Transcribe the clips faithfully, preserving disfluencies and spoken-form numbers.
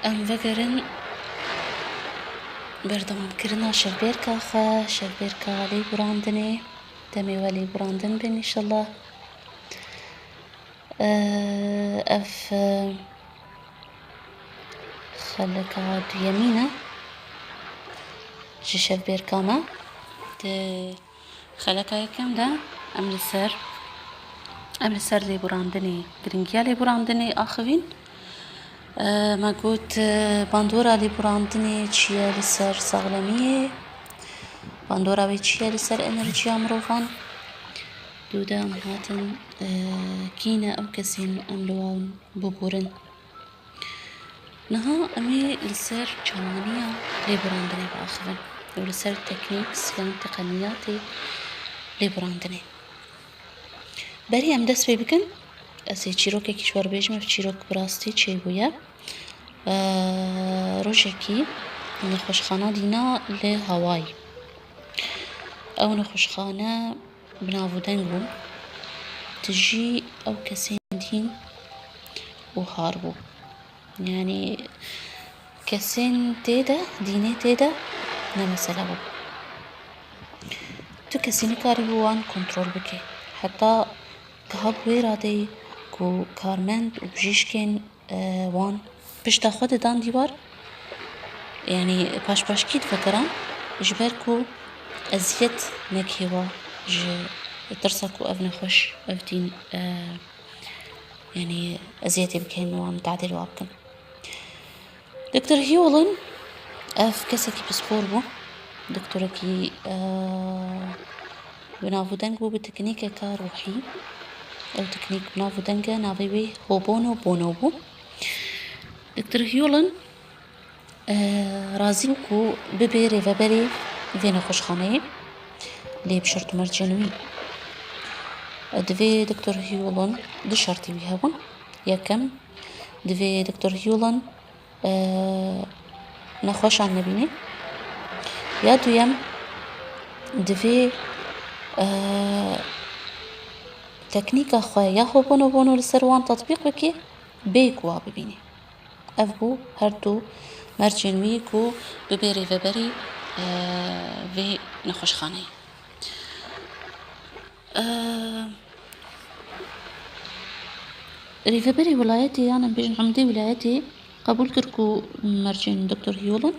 Em vegerin berdewamkirina şevbêrka xwe, şevbêrka lêborandinê. Demê we lêborandin bin înşallah. Ev, e, xeleka duyemîn e ji şevbêrka me. Di xeleka yekem de em li ser, em li ser lêborandinê, giringiya lêborandinê axivîn. E, me got, e, bandora lêborandinê çi ye li ser saxlemiyê, bandora wê çi ye li ser enerjiya mirovan. Dû de em hatin, e, kî ne ew kesên em li wan bibûrin. Niha em ê li ser çawaniya lêborandinê biaxivin û li ser teknîk yan teqeniyatê lêborandinê. Berî em dest pê bikin, ez ê çîrokekî ji we re bêjim, ev çîrok bi rastî çêbûye. Eee, rojekî nexweşxana dîna li Hawaii. Ew nexweşxane bi nav û deng bû. Tijî ew kesên dîn û har bû. Yanî kesên tê de, dînê tê de ne mesele bû. Tu kesî nikarîbû wan kontrol bike. Heta gihab wê radeyê ku karmend û bijîşkên, e, wan pişta xwe didan dîwar, yanî paşpaşkî divegeran, ji ber ku eziyet nekê wa ji tirsa ku ev nexweş, ev dîn, e, yanî eziyetê bikeyn wan, tadîl wa bikin. Doktor Hewlin, ev kesekî pispor bû. Doktorekî, e, bi nav û deng bû, bi teknîkeka ruhî. Ew teknîk bi nav û deng e, navê wê Ho'oponopono bû. Doktor Hewlin, e, razî bû ku bibe rêveberê vê nexweşxaneyê, lê bi şert û mercên wî. Divê Doktor Hewlin du şertî wî hebûn. Yekem, divê Doktor Hewlin, e, nexweşan nebîne. Ya duyem, divê, e, teknîka xwe ya Ho'oponopono li ser wan tetbîq bike, bê ku wa bibîne. Ev bû her du mercên wî ku bibe rêveberî, e, vê nexweşxaneyê. E, Rêveberê wilayetê, yan em bêjin umdê wilayetê qebûl kir ku mercên Doktor Hewlin,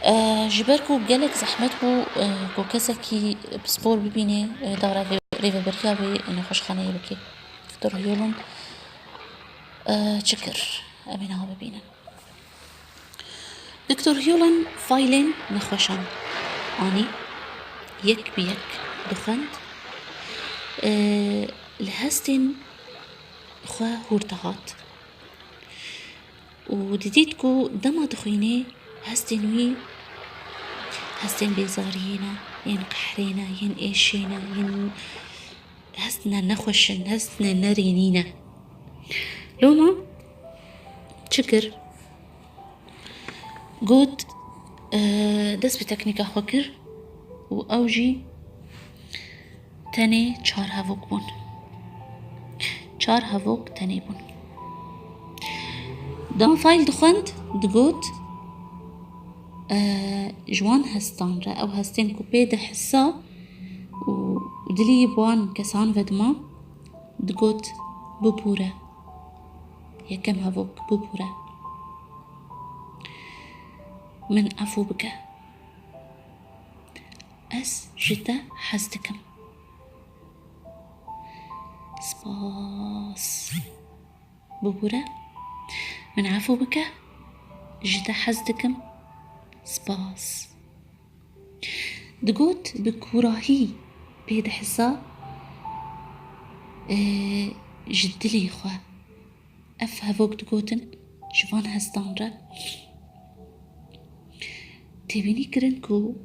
e, ji ber ku gelek zehmet bû, e, ku kesekî pispor bibîne, e, dara vê-, rêveberiya wê nexweşxaneyê bike. Doktor Hewlin, e, çi kir? Em ê niha bibînin. Doktor Hewlin faylên nexweşan anî, yek bi yek dixwend, e, li hestên xwe hûr dihat û didît ku dema dixwînê hestên wî hestên bêzariyê ne, yên qehrê ne, yên êşê ne, yên hestine nexweş in, hestine nerênî ne. Loma çi kir? Got, e, dest bi teknîka xwe kir û ew jî tenê çar hevok bûn. Çar hevok tenê bûn. Dema fayl dixwend, digot, e, ji wan hestan re, ew hestên ku pê dihisa û dilî bi wan kesan vedima, digot, bibûre. Yekem hevok, bibûre. Min efû bike. Ez ji te hez dikim. Spas. Bibûre. Min efû bike. Ji te hez dikim. Spas. Digot bi kûrahî pê dihisa, e, ji dilê xwe. Ev hevok digotin ji van hestan re. Têbînî kirin ku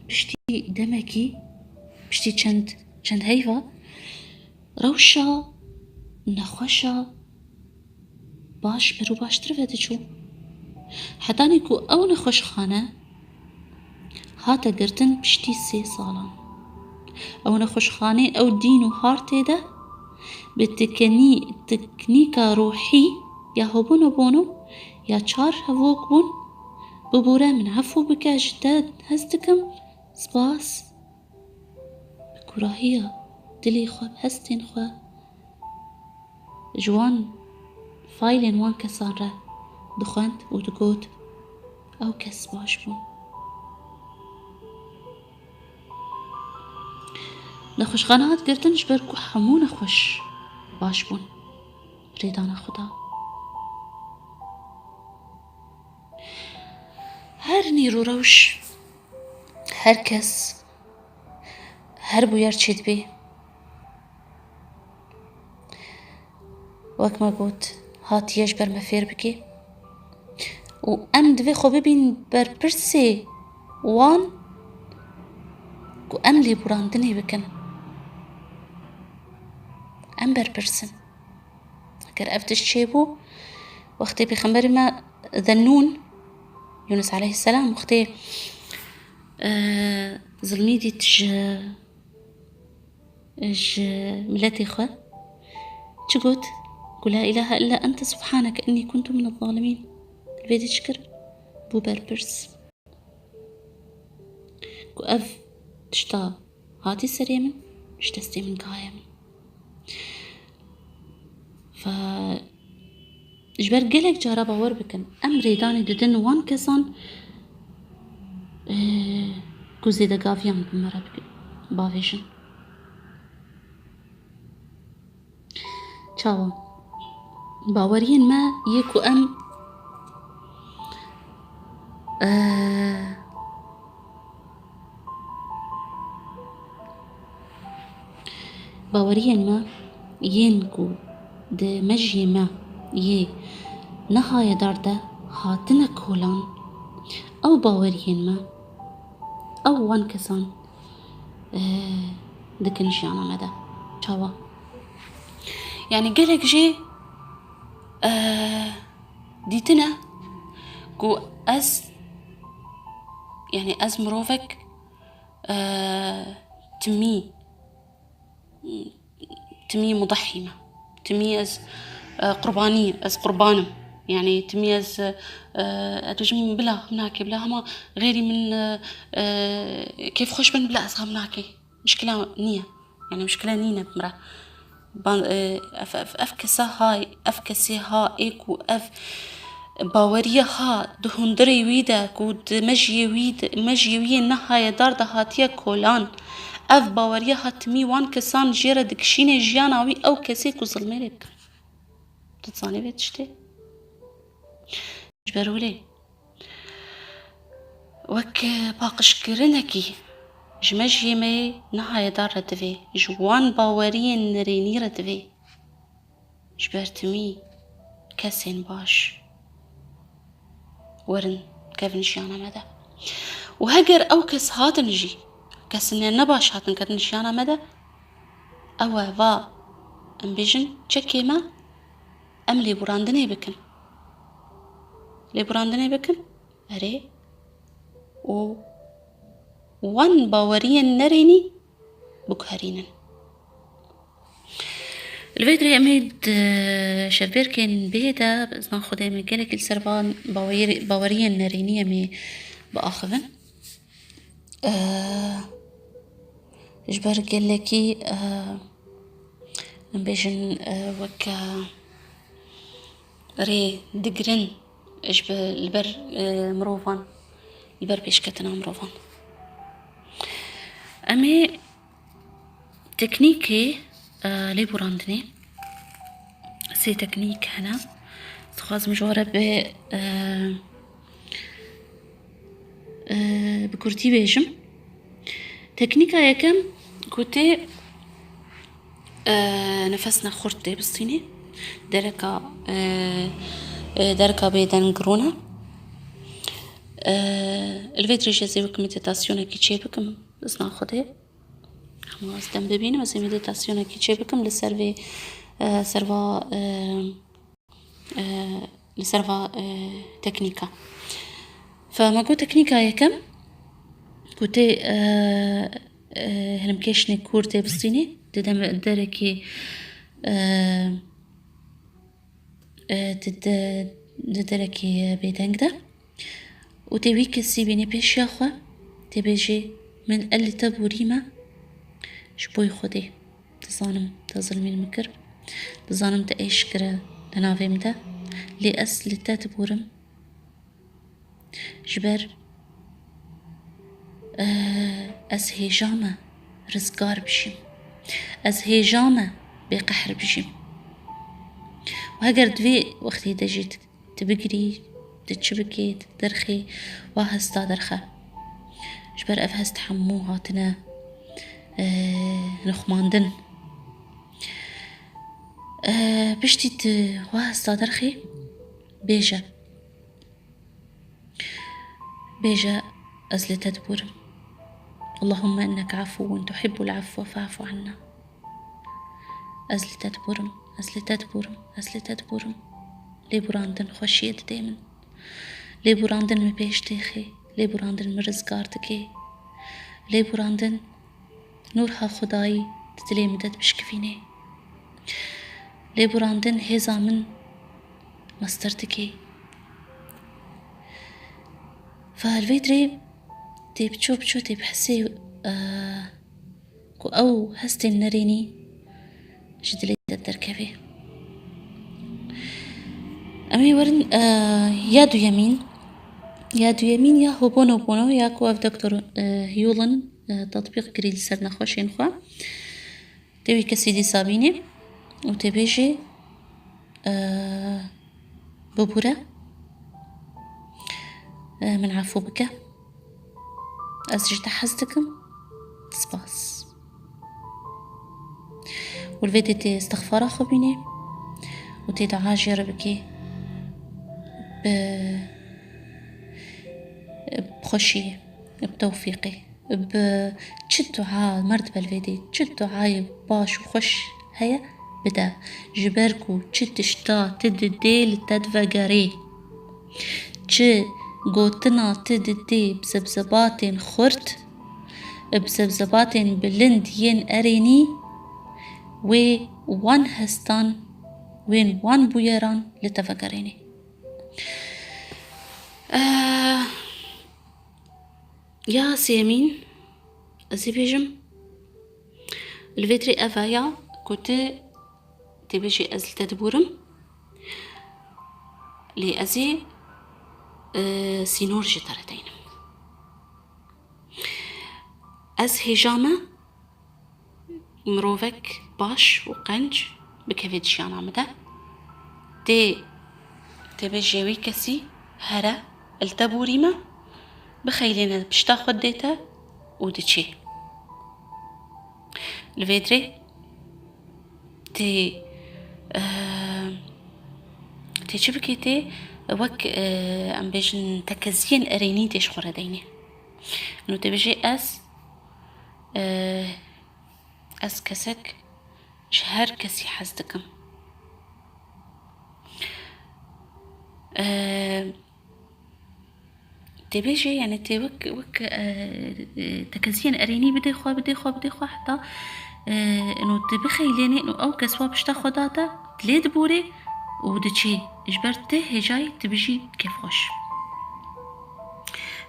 piştî demekî, piştî çend, çend heyva, rewşa nexweşa baş berû baştir ve diçû. Hetanî ku ew nexweşxane hate girtin piştî sê salan. Ew nexweşxanê, ew dîn û har tê de bi tekenî-, teknîka ruhî ya Ho'oponopono Ya çar hevok bûn, bibûre min efû bike, ji te hez dikim, spas. Bi kurahiya dilê xwe, bi hestên xwe ji wan faylên wan kesan re dixwend û digot, ew kes baş bûn. Nexweşxane hat girtin ji ber ku hemû nexweş baş bûn. Rêdana Xuda. Her nîr û rewş, her kes, her bûyer çêdibê. Wek me got, hatiye ji ber me fêr bike. Û em divê xwe bibîn berpirsê wan ku em lêborandinê bikin. Em berpirs in. Eger ev tişt çêbû, wextê pêxemberê me Zennûn, Yunus aleyhisselam, wextê, e, zilmî dît ji, ji miletê xwe, çi got? Ku, "La ilahe illa ente subhaneke inni kuntu minez zalimîn." Li vê dî çi kir? Bû berpirs. Ku ev tişta hatî serê min, ji destê min gaye min. Fe, ji ber gelek cara bawer bikin, em rêdanê didin wan kesan, eh, ku zêdegaviyan bi me re bik-, bavêjin. Çawa? Baweriyên me yê ku em, eh, baweriyên me yên ku di mejiyê me yê nihayedar de hatine kolan, ew baweriyên me, ew wan kesan, eh, dikin jiyana me de. Çawa? Yani gelek jî, eh, dîtine ku ez, yani ez mirovek, eh, timî, timî mudahî me. Timî ez, eh, qurbanî, ez qurban im. Yani timî ez, eh, ez dibêjim bila min nake, bila hema xêrî min, eh, eh, kêfxweş bin, bila ez xem nake. Mişkila niye. Yani mişkile nîne bi min re. Ban-, e, ev, ev, ev kesa ha, ev kesê ha ê ku ev baweriya ha di hundirê wî de ku di mejiyê wî de, mejiyê wî yê nihayedar de hatiye kolan. Ev baweriya ha timî wan kesan jê re dikişîne jiyana wî, ew kesê ku zilmê lê dikin. Tu dizanî vê tiştê? Ji ber wê lê wek paqijkirinekî ji mejiyê me yê nihayedar re divê ji wan baweriyên nerênî re divê ji ber timî kesên baş werin kevin jiyana me de. Û heger ew kes hatin jî, kesên nebaş hatin ketin jiyana me de, ew e va em bêjin çekê me, em lêborandinê bikin. Lêborandinê bikin, erê, û wan baweriyên nerênî biguherînin. Li vê dirê em ê di şevbêrkên bihê de, bi izna Xwedê, em ê gelekî li ser van bawerî-, baweriyên nerênî em ê biaxivin. Eh, ji ber gelekî, eh, em bêjin, eh, wek, eh, rê digirin ji bi-, li ber, eh, mirovan, li ber pêşketina mirovan. Em ê teknîkê, eh, lêborandinê, sê teknîk hene. Dixwazim ji we re bi, eh, eh, bi kurtî bêjim. Teknîka yekem ku tê, eh, nefesna xurt tê bistînê. Dereka, eh, eh, dereka bêdeng rûne. Eh, li vê dirêjê ez ê wek meditasyonekî çê bikim, izna Xwedê. Hema ez dem bibînim, ez ê meditasyonekî çê bikim li ser vê, eh, ser va, eh, eh, li ser va, eh, teknîka. Fe me got teknîka yekem ku tê, eh, eh, hilmkêşinê kûr tê bistînê, di dem-, derekê, eh, eh, di, di, di derekê bêdeng de û tê wî kesî bînê pêşiya xwe, tê bêjê, min ez li te borîme ji boy Xwedê. Dizanim te zilmî min kir. Dizanim te êş kire di navê min de. Lê ez li te diborim. Ji ber, eh, ez hêja me rizgar bijîm. Ez hêja me bêqehr bijîm. Û heger di vê wextê de jî tu, tu bigirî, tu çi bikê, tu derxê, wa hesta derxe. Ji ber ev hest hemû hatine, eh, nixmandin. Eh, piştî tu wa hesta derxê, bêje. Bêje, ez li te diborim. Allahümme inneke afuwun tuhibbul afwe fa'fu anna. Ez li te diborim, ez li te diborim, ez li te diborim. Lêborandin xweşiyê didê min. Lêborandin min pêş têxê. Lêborandin min rizgar dikê. Lêborandin nûrha Xwedayî di dilê min de dibişkivînê. Lêborandin hêza min mestir dikê. Fa li vê dirê tê biço biço tê bihesê, eh, ku ew hestên nerênî ji dilê te derkevê. Em ê werin, eh, ya duyemîn, ya duyemîn ya Ho'oponopono ya ku ev doktor, eh, Hewlin, eh, tetbîq kirî li ser nexweşên xwe. Tê wî kesî dîsa bînê û tê bêjê, eh, bibûre, eh, min efû bike. Ez ji te hez dikim. Spas. Û li vê tê tê istixfara xwe bînê û tê dua jê re bikê. Bi, bi xweşiyê, bi tewfîqê, bi çi dua, merd be li vê tê, çi duayê baş û xweş heye, bide. Ji ber ku çi tişta tu didê li te divegerê. Çi gotina tu didê bi zebzebatên xurt, bi zebzebatên bilind yên erênî, wê wan hestan, wên wan bûyeran li te vegerênê. Eh, ya sêyemîn, ez ê bêjim, li vê dirê ev e ya ku tu tê bêjî ez li te diborim, lê ez ê, e, sînor ji te re deynim. Ez hêja me mirovek baş û qenc bikeve di jiyana min de. Tê, tê bêjê wî kesî here, li te borî me, bixeylêne pişta xwe didê te û diçê. Li vê dirê tê, eh, tê çi bikê tê, wek, eh, em bêjin tekeziyên erênî tê ji xwe re deynê. Nû tê bêjê ez, eh, ez kesek ji her kesî hez dikim. Eh, Tê bêjê, yani tê wek, wek, e, e, tekeziyên erênî bidê xwe, bidê xwe, bidê xwe heta, e, ino tê bixeylênê, ino ew kes wa pişta xwe da te, dilê diborê û diçê. Ji ber tê hêjayî tu bijî kêfxweş.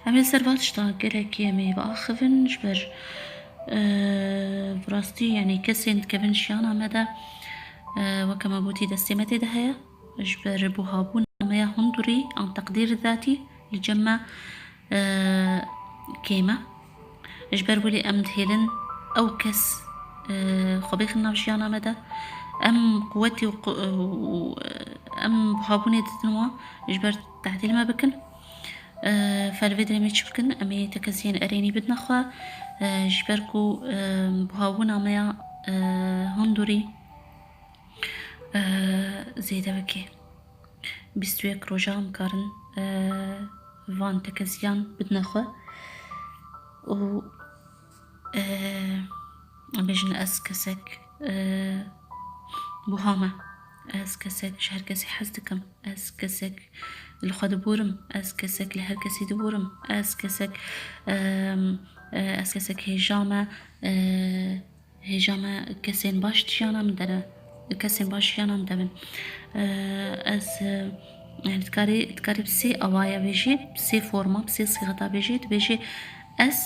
Em ê ser van tişta gelekî em ê biaxivin, ji ber, e, bi rastî, yani kesên dikevin jiyana me de, e, weke me gotî destê me tê de heye. Ji ber buhabûna me ya hundurî an teqdîr zatî li cem me, e, kêm e. Ji ber welê em dihêlin ew kes, e, xwe bêxin nav jiyana me de. Em quwetî û qu-, û, e, em buhabûnê didin wan ji ber tehdîl me bikin. E, fe li vê derê em ê çi bikin? Em ê tekeziyên erênî bidine xwe. E, ji ber ku, e, buhabûna me ya, e, hundurî e, zêde bike. Bîst û yek roja em karin, e, van tekeziyan bidine xwe û, e, em bêjin ez kesek, e, buha me. Ez kesek ji her kesî hez dikim. Ez kesek li xwe diborim. Ez kesek li her kesî diborim. Ez kesek, e, e, ez kesek hêja me, e, Hêja me kesên baş jiyana min de ne. Kesên baş jiyana min de bin. Eee, ez, eee, Yani dikarî, dikarî bi sê awaya bêjê, bi sê forma, bi sê sîxeta bêjê, dibêjê ez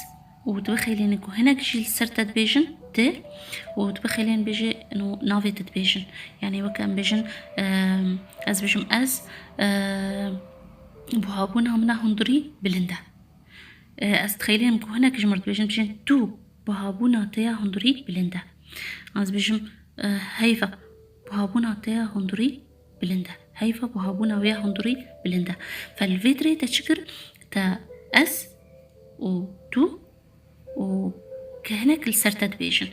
û dibixeylêne ku hinek jî li ser te dibêjin ti û dibixeylên bêjê no navê te dibêjin. Yani wek em bêjin, e, ez bêjim ez, e, buhabûna min a hundirî bilind e. E, ez dixeylênim ku hinek ji min re dibêjin, dibêjin tu buhabûna te ya hundirî bilind e. Ez bêjim, e, heyva buhabûna te ya hundirî bilind e. Heyva buhabûna wê ya hundirî bilind e. Fe li vê dirê te çi kir? Te ez û tu û ke hinek li ser te dibêjin.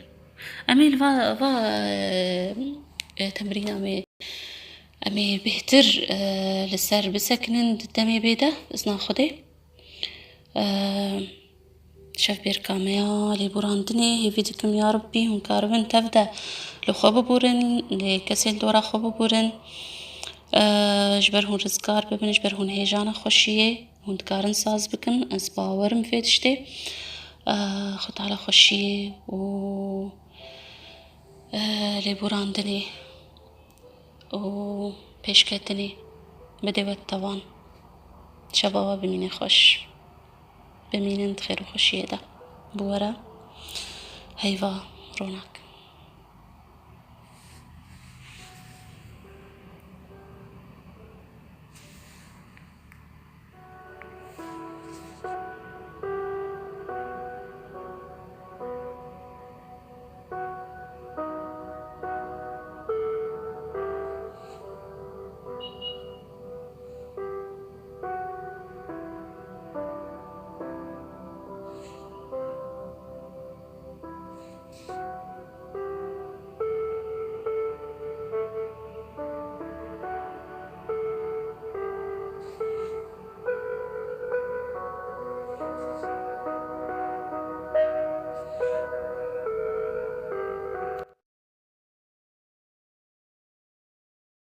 Em ê li va, va, e, e, temrîna me, em ê bêhtir, e, li ser bisekinin di demê bê de, izna Xwedê. E, şevbêrka me ya lêborandinê, hêvî dikim ya Rabbî hûn karibin tev de li xwe bibûrin, lê kesê li dora xwe bibûrin. E, ji ber hûn rizgar bibin, ji ber hûn hêjana xweşiyê hûn dikarin saz bikin. Ez bawerim vê tiştê. E, Xwe Teala xweşiyê û, e, lêborandinê û pêşketinê bide we tevan. Şeva we bimîne xweş. Bimînin di xêr û xweşiyê de. Bi we re heyva ronak.